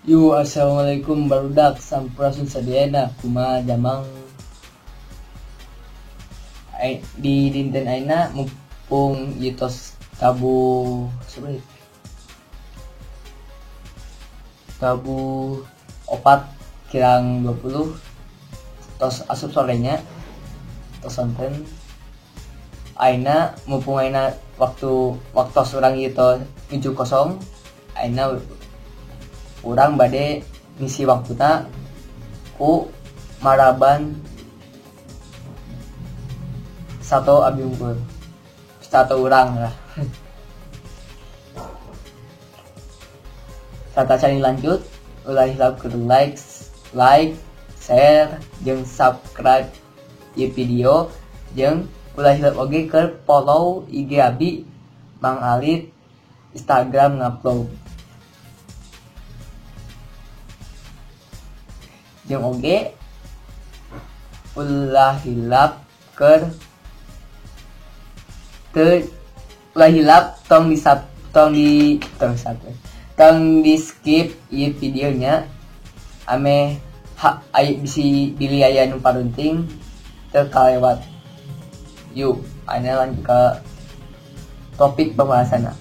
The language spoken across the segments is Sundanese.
Yo, assalamualaikum barudak, sampurasun sadayana, kumaha damang di dinten ayeuna mumpung ieu tos tabuh sabaraha tabuh 3:40 tos asup sorenya tos sonten ayeuna mumpung ayeuna waktu waktos urang ieu tos nuju kosong ayeuna urang bade ngisi waktuna ku maraban sato abi unggul sato urang lah. Tata cari lanjut ulah hilap ke like, share, jeung subscribe ieu video, jeung ulah hilap oge ke follow IG abi Mang Alit Instagram ngupload. Jeung oge ulah hilap keur teu ulah hilap tong di sub, tong di skip ieu videonya ameh ha aya bisi bilih aya nu parunting teu kalewat. Yuk, ayeuna lanjut ke topik pembahasanna.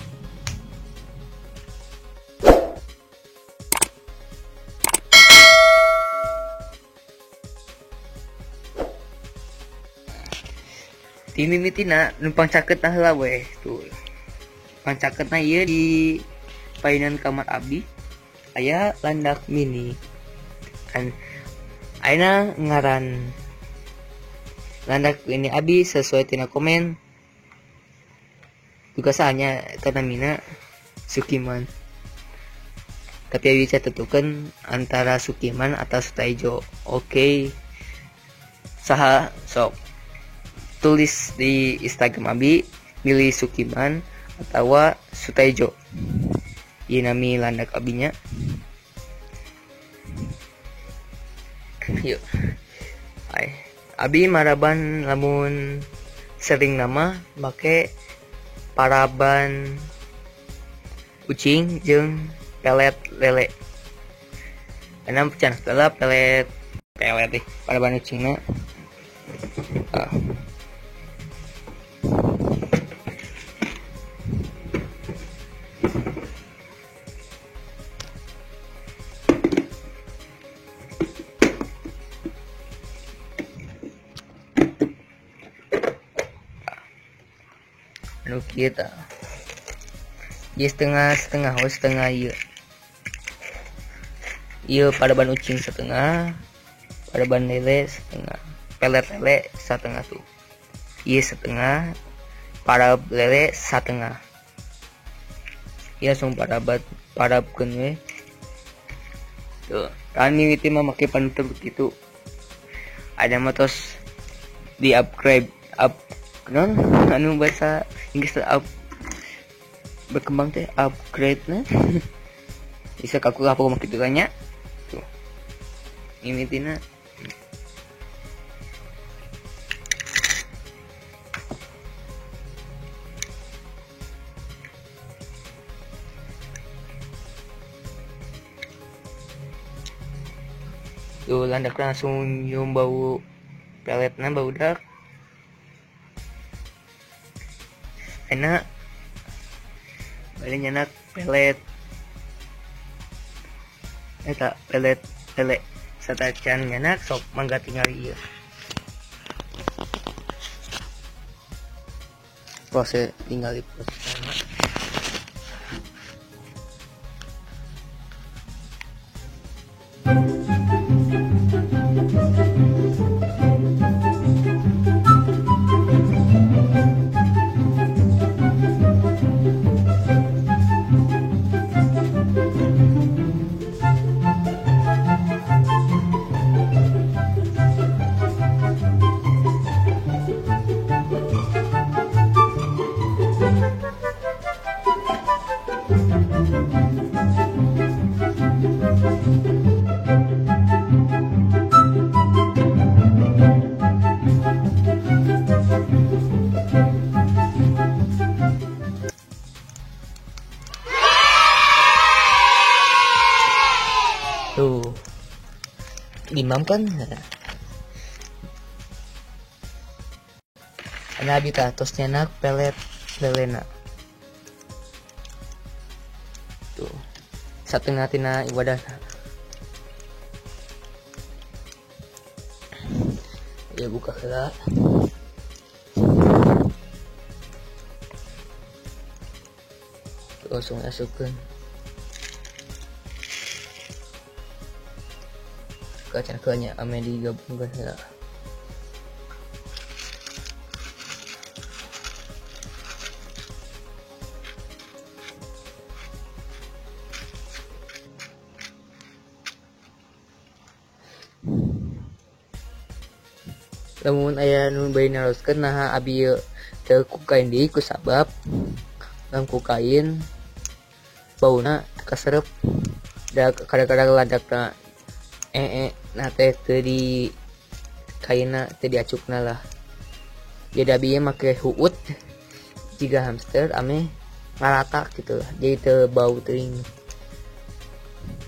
Di mimitina numpang caketna heula weh tuh. Numpang caketna ieu di painan kamar abi aya landak mini. Kan ayeuna ngaran landak ini abi sesuai tina komen. Juga sahanya eta namina Sukiman. Tapi abi catetukeun antara Sukiman atau Sutaijo. Oke. Saha sok tulis di Instagram abi milih Sukiman atau Sutaijo. Ieu nami landak abinya. Yuk. Ay, abi maraban lamun sering nama make paraban ucing jeung pelet lele. Enam can heula pelet deh paraban ucingna. Anu kieu tah. Ieu setengah-setengah, oh setengah ieu. Ieu paraban ucing setengah, paraban lele setengah, pelet lele setengah tuh. Ieu setengah, parab lele setengah. Ieu langsung parabkeun we. Tuh, kan mimiti mah make panutup kitu. Ada mah tos di upgrade up non anu bahasa Inggris up berkembang teh upgrade na bisa kaku apa mah kitu nya tuh mimitina tuh landak langsung nyium bau peletna bau dak enak balik nyenak pelet eta pelet lele satacan nyenak sok mangga tingali ieu proses tingali prosesna. Tuh dimam kan. Ana abi tah tos nyanak pelet lelena. Tuh satengah tina iwadahna. Ya buka heula. Langsung asupkeun. Kacan nya ame digabungkeun heula. Lamun aya nu bade naroskeun naha abi ieu teu ku kain deui ku sabab lamun ku kain bauna kaserep da kadang-kadang ladakna nah teh teu di kainna teu diacukna lah. Jadi abi ieu make huut jiga hamster ame ngarata gitu lah, jadi teu bau teuing.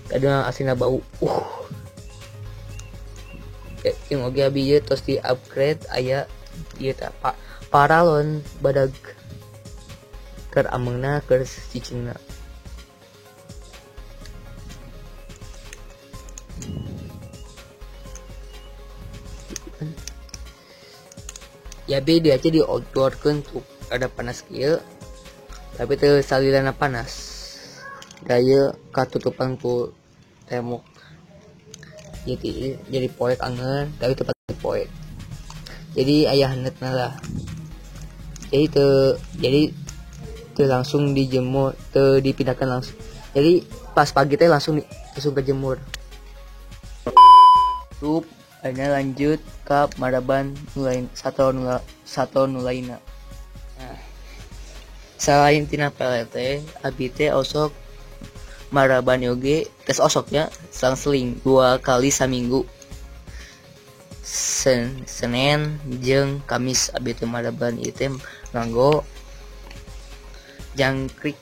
Kadang asina bau. Yang oge abi ieu tos di upgrade aya ieu teh paralon badag keur amengna keur cicingna. Ya bi dia aja di outdoorkeun tuh ada panas kieu tapi teu salilana panas. Da ieu katutupan ku tembok. Jadi poek angen tapi tepat poek. Jadi ayah haneutna lah. Jadi teu langsung dijemur, teu dipindahkan langsung. Jadi pas pagi teh langsung kejemur. Tuh, akhirnya lanjut ke maraban nulain satu nulaina. Nah, selain tina pelet teh, abi teh osok maraban oge tes osoknya selang-seling 2 kali saminggu. Senin jeung Kamis abi teh maraban ieu teh nganggo jangkrik.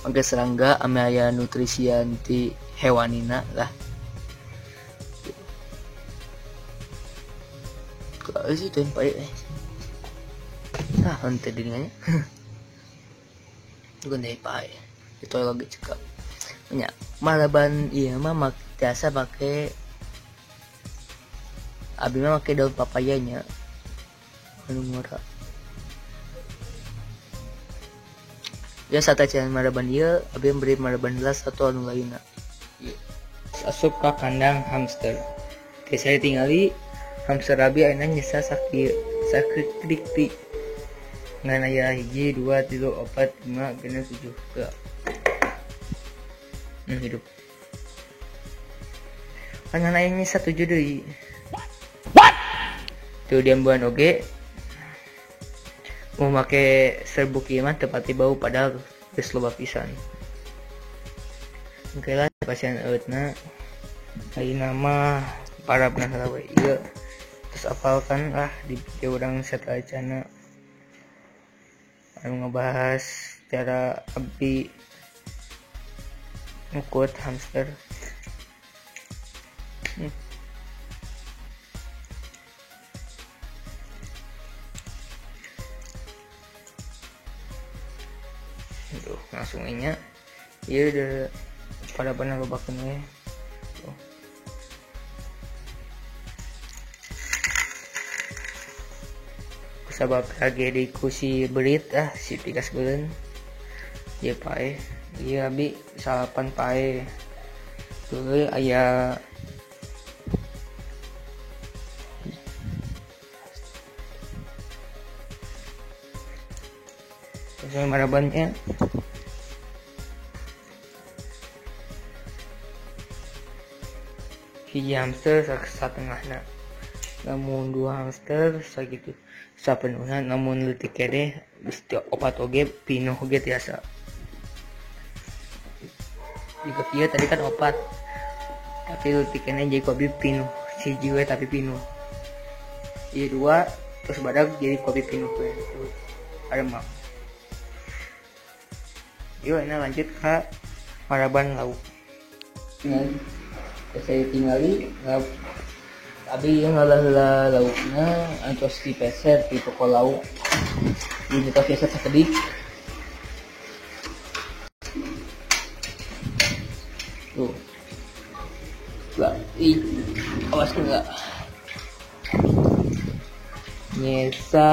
Oge serangga ame aya nutrisian ti hewanina lah. Kau sih tuh pae. Nah, henteu dinganya. Bukan dari pae. Itu lagi cekap. Nya, maraban ieu mah biasa make abi mah make daun papayanya. Anu murah. Ya satacan maraban ieu abi beri maraban heula satu anu lainna. Ieu. Asup ka kandang hamster. Oke, saya tingali hamster abi ayeuna nyesa sakieu, sakrik-krik. Ngan aya 1 2 3 4 5 6 7 ke. Hidup. Kan aya nyesa 7 deui. What? Tuh diambuan oge. Mau make serbuk ieu mah teu pati bau padahal geus loba pisan. Oke lah pasien eutna. Ayeuna mah para beunah we ieu. Terus apalkan lah di video urang satacana anu ngebahas cara abdi ngukut hamster. Tuh, langsung nya ieu udah pada benar lobakeun we. Tuh. Sabab tragedi ku si berit si pikas beuleun. Ieu pae, ieu abi salapan pae. Tuh aya terus marabannya. Hiji hamster satengahna. Namun 2 hamster sakitu sapenuhna, namun leutik keneh geus opat oge pinuh oge tiasa. Jika kieu tadi kan opat. Tapi leutik keneh jadi kopi pinuh, siji we tapi pinuh. Ieu 2 terus badag jadi kopi pinuh we. Ada mah. Yuk, ini lanjut ke maraban lauk. Tinggal saya tinggali lauk. Abi yang ngalah laukna antos dipeser di toko lauk. Ini tos biasa sakedik. Tuh. Lah, ih, awas enggak. Nyesa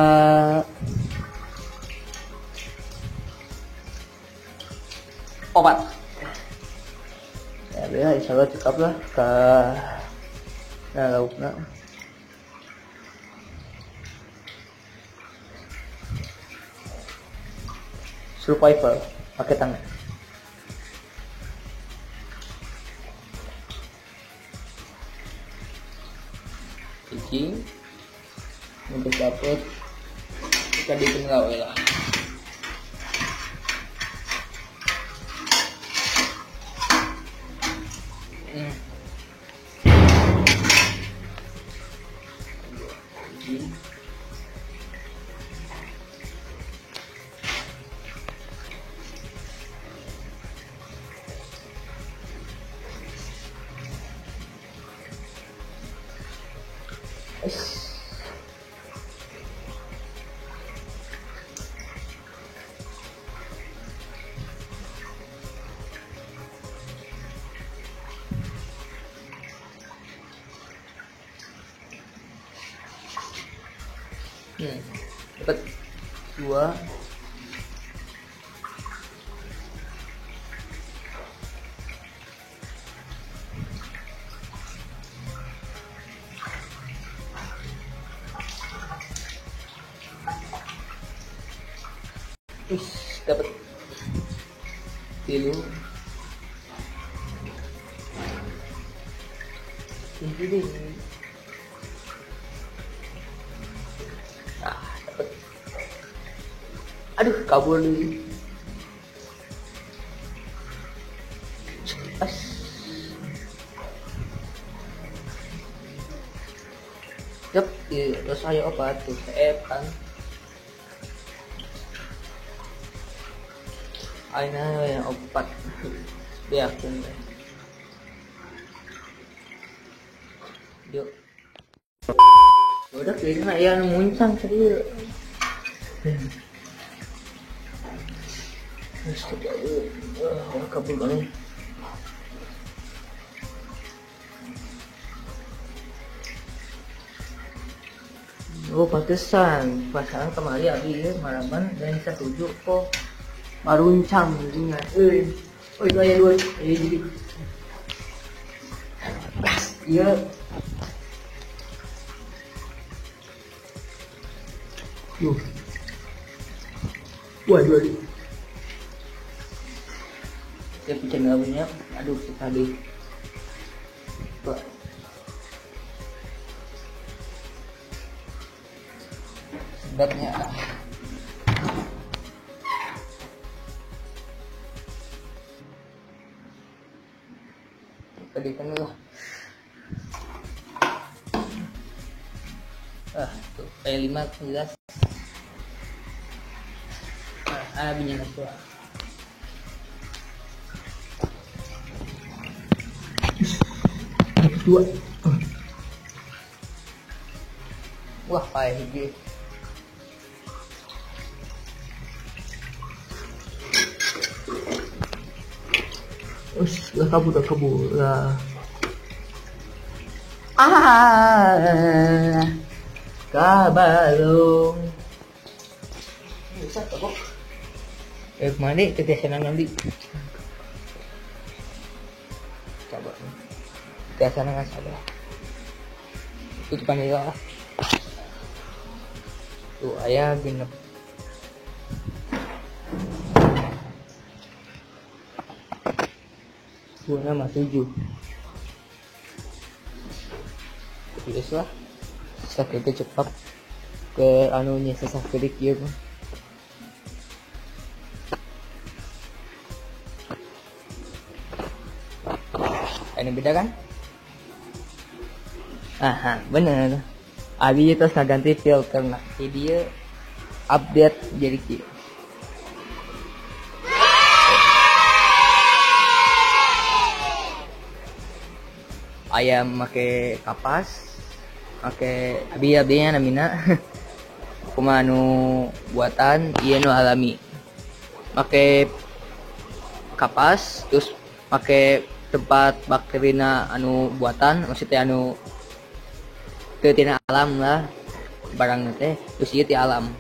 obat. Ya, insya Allah cekap lah ke nah laukna. Survival pakai tangan. Cicing untuk dapet kita dikenal lah. Dapat 2. Dapat 3. Ini dapat. Aduh, kabur dulu. As. Yep, terus ayo obat tuh, kan. Aina yang obat. Biarkan deh. Yuk. Udah kayaknya ya muncang serius. Astaga, kabur banget. Oh, pantesan pasangan kemari abi maraban dan setuju kok maruncang jadinya. Oh itu ayah dua, ayah jadi. Iya. Duh. Waduh, waduh. Saya pecah punya. Aduh, susah deh. Pak. Sedapnya. Tadi kan lah. Ah, tuh kayak 5 jelas. Ah, punya tua. Dua. Wah, payah hiji. Ush, lah kabur, dah kabur lah. Ah, kabalung. Bisa kok. Mandi ke desa nanti. Coba. Biasa nggak sabar. Tutupan ya. Tuh ayah genep. 2 sama 7. Terus lah. Sakit cepat ke anunya sesah kedik ya. Ini beda kan? Aha, bener. Abi terus ganti filter nah. Jadi dia update jadi kieu. Ayam make kapas, make abi-abinya namina. Kumaha nu buatan, ieu nu alami. Make kapas, terus make tempat bakterina anu buatan, maksudnya anu teu tina alam lah barang teh, terus ieu ti alam.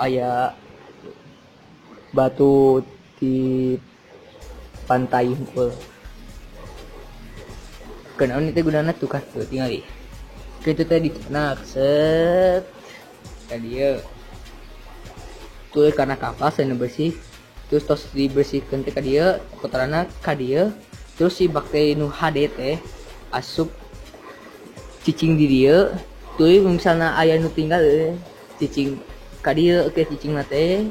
Aya batu di pantai hungkul. Kenaon itu gunana tuh kah tuh tingali. Kitu teh dicenak set. Ka dieu. Tuh karena kapas anu bersih, terus tos dibersihkeun teh ka dieu, kotoranna ka dieu, terus si bakteri nu HD teh asup cicing di dieu, tuluy misalna aya nu tinggal cicing ka dieu, oke cicingna teh.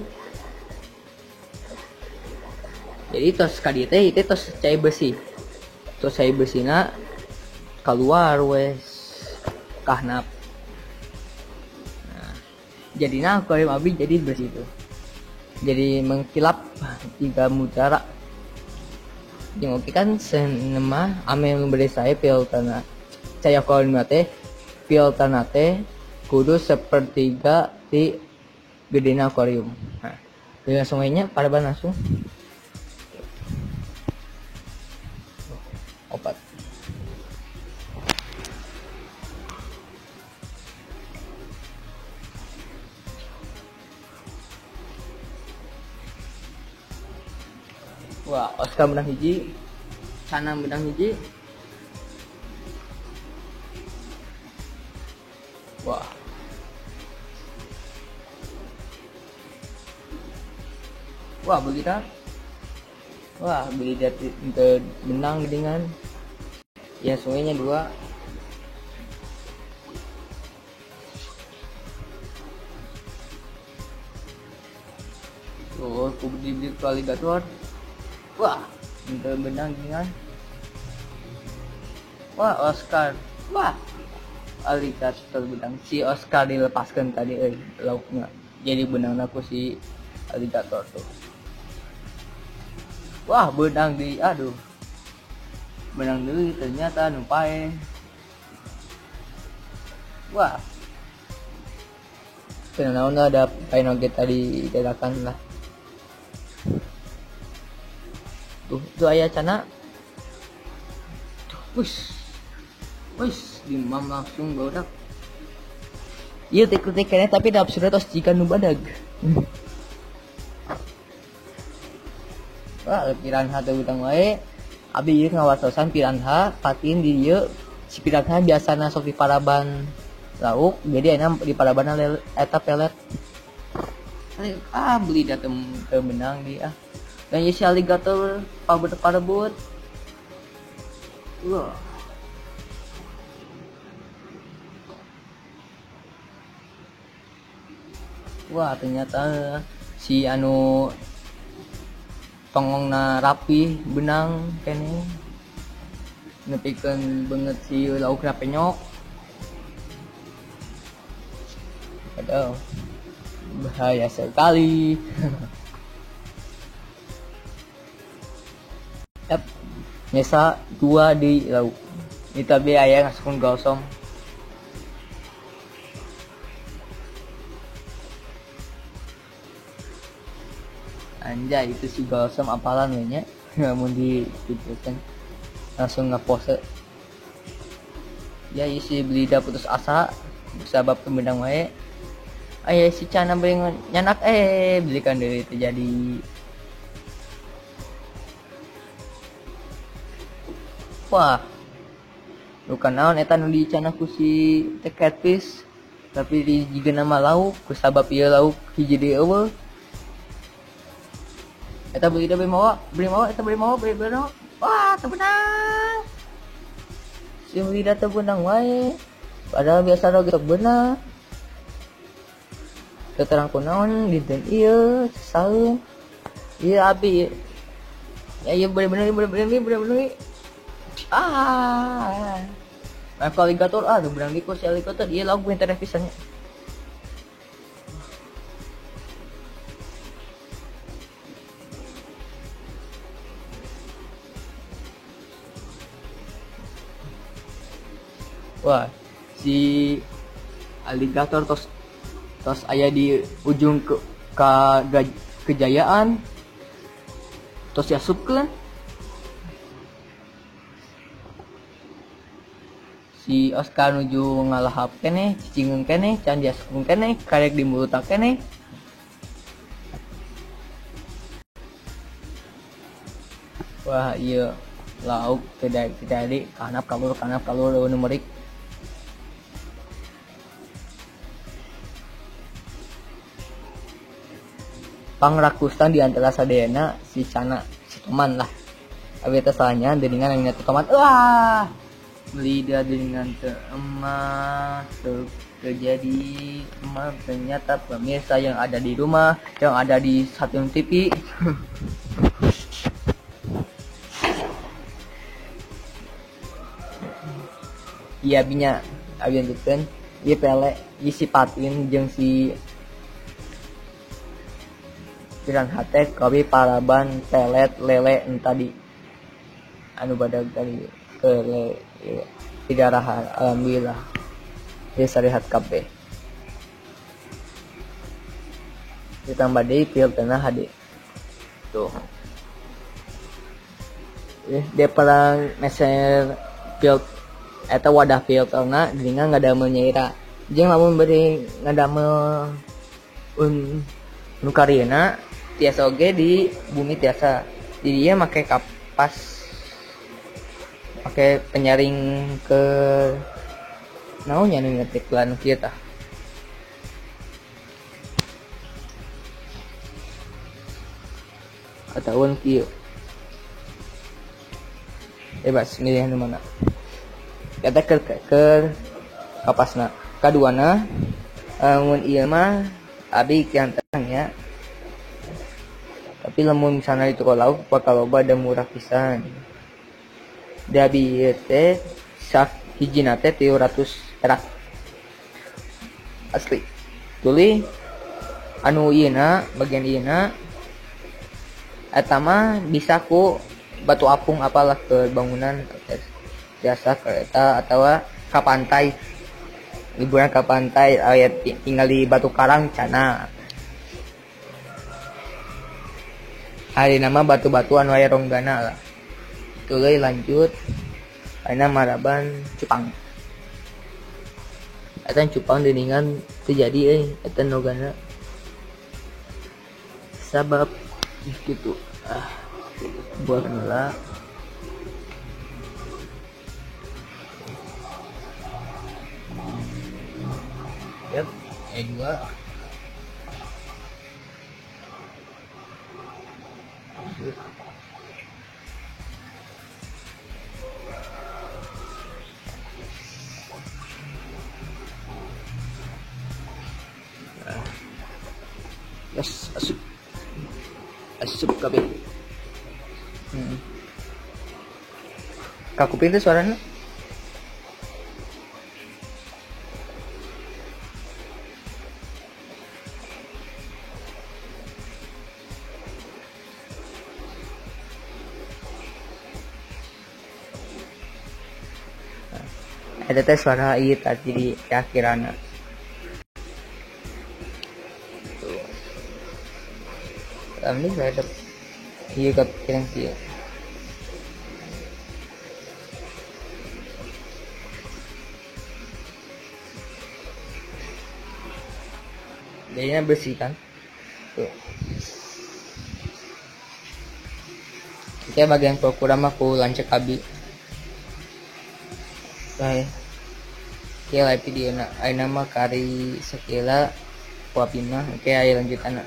Jadi tos ka dieu teh itu tos cai bersih. Tos cai bersihna keluar wes kahnap. Nah, jadina akuarium abi jadi bersih itu. Jadi mengkilap tiga mutiara. Jeung oke kan senema ame nu bade sae filterna. Cai akuarium teh filterna teh kudu sepertiga ti gedena akuarium. Nah, dengan sungainya paraban langsung. Opat. Wah, Oscar menang hiji, Cana menang hiji. Wah. Wah, begitu. Wah, beli jati menang dengan ya sungainya dua. Oh, aku beli alligator. Wah, benang dengan. Wah, Oscar. Wah, alligator benang. Si Oscar dilepaskan tadi lauknya. Jadi benang aku si alligator tuh. Wah, benang di, aduh. Benang dulu ternyata numpae. Wah. Kenaon ada pain oge tadi dadakan lah. Tuh, tuh aya cana. Tuh, wis. Wis, dimam langsung barudak. Ieu teh kene tapi da absurd tos jika nu badag. Wah, piranha teh utang wae. Abi ieu ngawartosan piranha patin di dieu. Si piranha biasana sok di paraban lauk, jadi ayeuna di parabanna eta pelet. Ah, beli da teu menang di ah. Dan si alligator parebut. Wah. Wah, ternyata si anu tongongna rapi benang kene. Nepikeun beungeut si laukna penyok. Aduh, bahaya sekali. Yap, nyesa dua di lauk. Ini tapi ayah ngasukun gosong. Anjay, itu si gosong apalan we nya. Namun di kan langsung ngepose. Ya si belida putus asa sabab pembenang wae. Aya si Cana beli nyanak belikan deui teu jadi. Wah, bukan naon eta nu dicana ku si teh catfish, tapi di jiga nama lauk ku sabab ieu lauk hiji deui eueuh. Eta beli da beli mawa, eta beli mawa, beli mawa. Wah, teu beunang. Si beli da teu beunang wae. Padahal biasa oge sok beunang. Teu terang kunaon dinten ieu saeung. Ieu abi. Ya ieu boleh beunang, boleh beunang. Ah, alligator, ah, benang di si alligator, iya lauk pinter pisannya. Wah, si aligator tos tos aya di ujung ke kejayaan tos diasupkeun. Si Oscar nuju ngalahap keneh, cicingeun keneh, can diasupkeun keneh, karek di mulut keneh. Wah, ieu lauk tidak jadi kanap kalur numerik. Pangrakusan di antara sadayana si Cana, si Toman lah. Abi teh salahnya deningan yang minat Toman. Wah, beli dia dengan emas terjadi emas ternyata pemirsa yang ada di rumah, yang ada di stasiun TV. Iya abinya abi lanjutkeun ieu pele ieu si patin jeung si piranha teh kawi paraban pelet lele tadi anu badag tadi ke le tidak raha alhamdulillah bisa rehat kabeh ditambah deui filterna hade tuh dia perang meser filter eta wadah filterna geuningan ngadamel nyaira jeung lamun bari ngadamel nu karieuna tiasa oge di bumi tiasa di dieu make kapas make penyaring ke naonnya nu ngetik lan kieu tah ataupun kieu bebas milih nu mana eta ke kapasna kaduana mun ieu mah abi kiantan ya tapi lamun misalnya di toko lauk bakal loba da murah pisan da abi ieu teh sak hijina teh 300 perak asli tuluy anu ieuna bagian ieuna eta mah bisa ku batu apung apalah ke bangunan biasa kereta atau ke pantai liburan ke pantai aya tinggal di batu karang cana hari nama batu-batuan wae ronggana lah tuluy lanjut ayeuna maraban cupang eta cupang deningan teu jadi euy eta nogana sabab gitu ah buat heula. Yep, E2. Yes, asup. Asup kabeh. Kakuping teh suarana? Eta teh suara ieu tadi di akhirana. Tuh. Alhamdulillah ada ieu kepikiran kieu. Jadinya bersih kan? Tuh. Oke, bagian prokura mah ku lanceuk abi. Bae. Oke, live video na ayeuna mah kari sakila ku abi mah. Oke, ayo lanjutanna.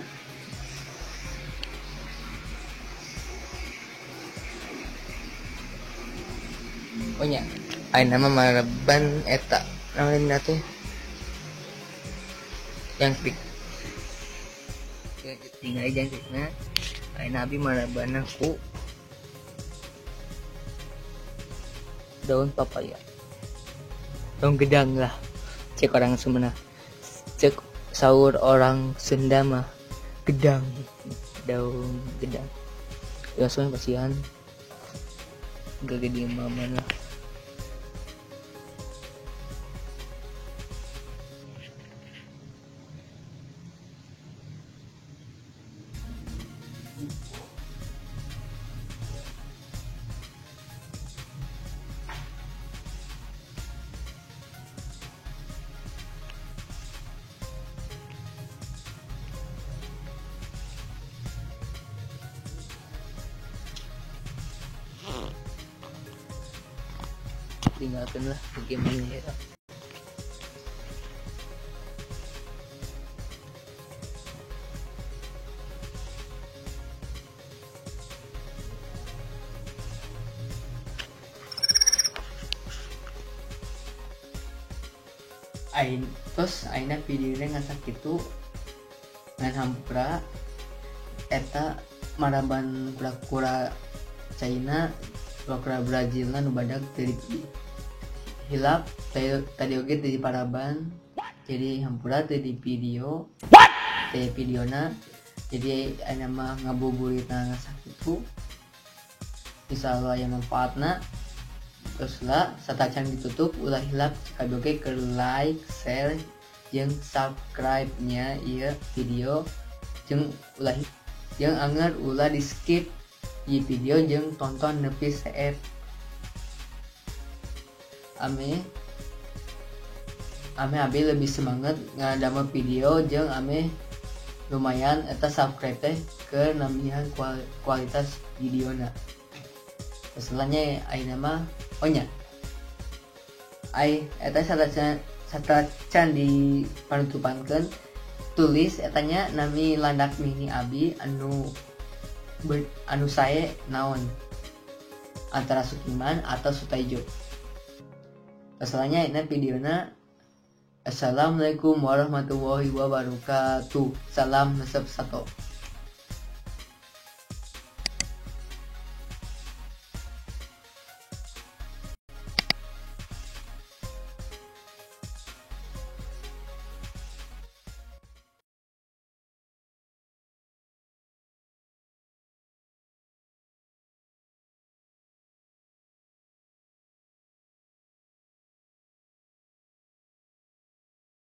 Oh nya, ayeuna mah maraban eta naon teh? Jangkrik. Tinggal jangkrikna. Ayeuna abi marabanna ku daun papaya. Daun gedang lah. Cek orang Sunda. Cek sahur orang Sunda mah gedang. Daun gedang. Ya soalnya pasihan. Gak gede mama lah. Tinggalkan lah bagaimana ya. Ain terus aina videonya ngan sakitu ngan hampura eta maraban kura-kura China, kura-kura Brazil nu badag teu hilap tadi oge teu diparaban, jadi hampura teu di video teu videona. Jadi aina mah ngabuburitna ngan sakitu, insyaallah aya manfaatna. Terus lah satacan ditutup ulah hilap cekap oge ke like, share, jeung subscribe nya ieu video, jeung ulah jeung anger ulah di skip ieu video jeung tonton nepi seep. Ame ame abi lebih semangat ngadamel video jeung ame lumayan eta subscribe teh ke nambihan kualitas videona. Setelahnya ayeuna mah oh nya ai eta satacan di panutupankeun tulis etanya nami landak mini abi anu sae naon antara Sukiman atau Sutaijo. Setelahnya ini videona. Assalamualaikum warahmatullahi wabarakatuh. Salam resep sato.